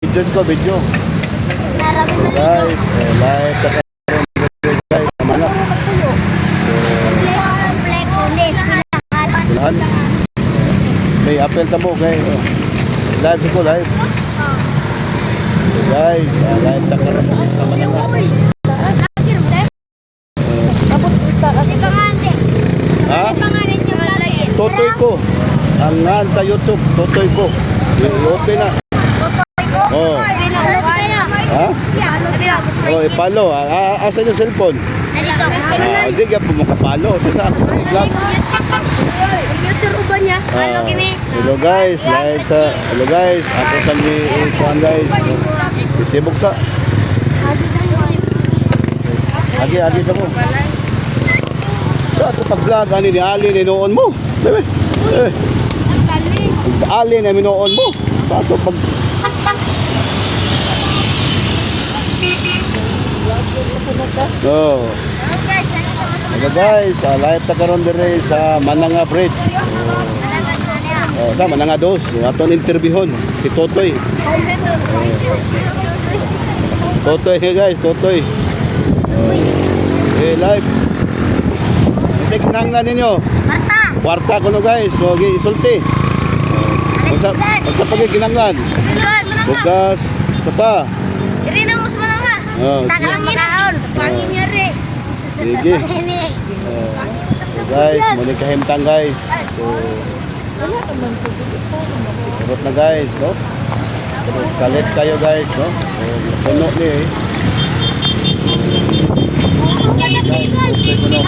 Video ko, video. Guys, eh, live ta karon, guys, mana. So, Kulahan. May apel ta mo kay. Oh. Live sa ko, live. So guys, live ta karon sa Mananga. Ha? Totoy ko. Ang ngan sa YouTube, Totoy ko. I-open na. Oh. Ha? Oh, ipalo. Asan yung cellphone? Hindi ka po makapalo. Kasi ako sa i-vlog. Hello guys, live sa. Hello guys, ako sa ni kuan guys. Isibog sa. Agi agi sa mo. Sa ato pag-vlog ani ni Ali ni noon mo. Sabi. Eh, Ali na minuon mo. Sa ato pag. Oh. Hello guys, live ta karon dire sa Mananga Bridge. Oh, sa Mananga Dos, aton interviewon si Totoy. Totoy, hey guys, Totoy. Oh. Eh, live. Kasi kinahanglan ninyo. Kwarta ko no guys. So, gi isulti. Oh. Unsa unsa pag kinahanglan? Bugas, sa pa. Oh, sige. Oh. So guys, muli kahimtang guys. So, kurot na guys, no? Pero kalit kayo guys, no? So, puno ni eh. Guys, puno.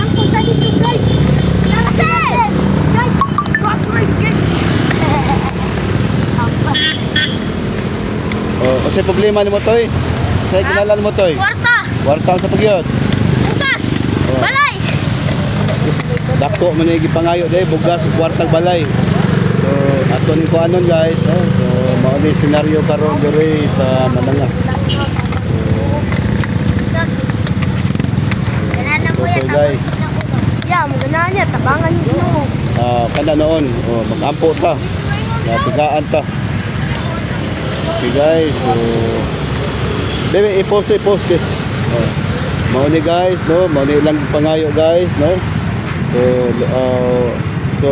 Oh, kasi problema ni mo toy. Kasi kinahanglan mo toy. Kwarta! Kwarta sa pagyot. Bugas! Balay! Dako man yung gipangayo day bugas ug kwartag balay. So ato ni kuanon guys, no? So mao ni senaryo karon diri sa Mananga. Okay guys. Ya, magana niya, tabangan niyo. Kana noon, oh, magampo ta. Napigaan ta. Okay guys, so bebe i-post i-post eh. Oh. Mao ni guys, no? Mao ni ilang pangayo guys, no? So so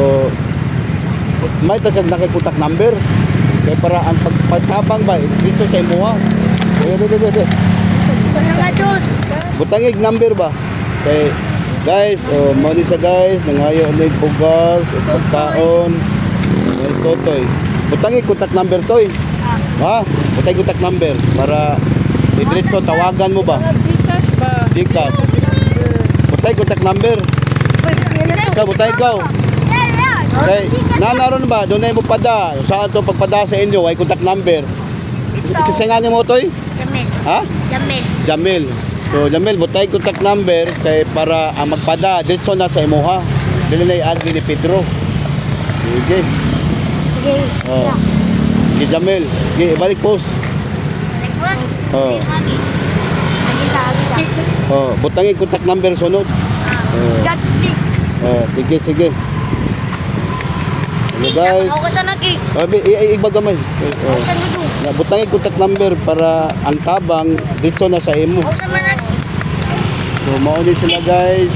may tagag nakakontak number kay para ang pagtabang ba dito sa imuha. Eh, bebe, bebe. Mga dos. Butangig number ba? Kay guys, oh, mao ni sa guys, nangayo ni bugas, ug pagkaon. Guys, Totoy. Butangig contact number toy. Ha? Butangig contact number para diretso tawagan mo ba? Gcash ba? GCash. Butay contact number. Ikaw, butay ikaw. Kay nanaron ba doon mo pada? Saan to pagpada sa inyo ay contact number. Kasi nga mo toy? Jamil. Ha? Jamil. Jamil. So Jamil, butay contact number kay para ang magpada diretso na sa imuha. Dili na agi ni Pedro. Sige. Sige. Oh. Sige Jamil, sige, balik post. Request. Oh. Agi. Agi ta, agi ta. Oh, butangin contact number sunod. Oh. God please. Oh, sige, sige. Hello guys. Ako sa nagi. Oh, igbag gamay. Oh. Ako sa nudo. Na butangin contact number para ang tabang dito na sa imo. Ako sa managi. So mao ni sila guys.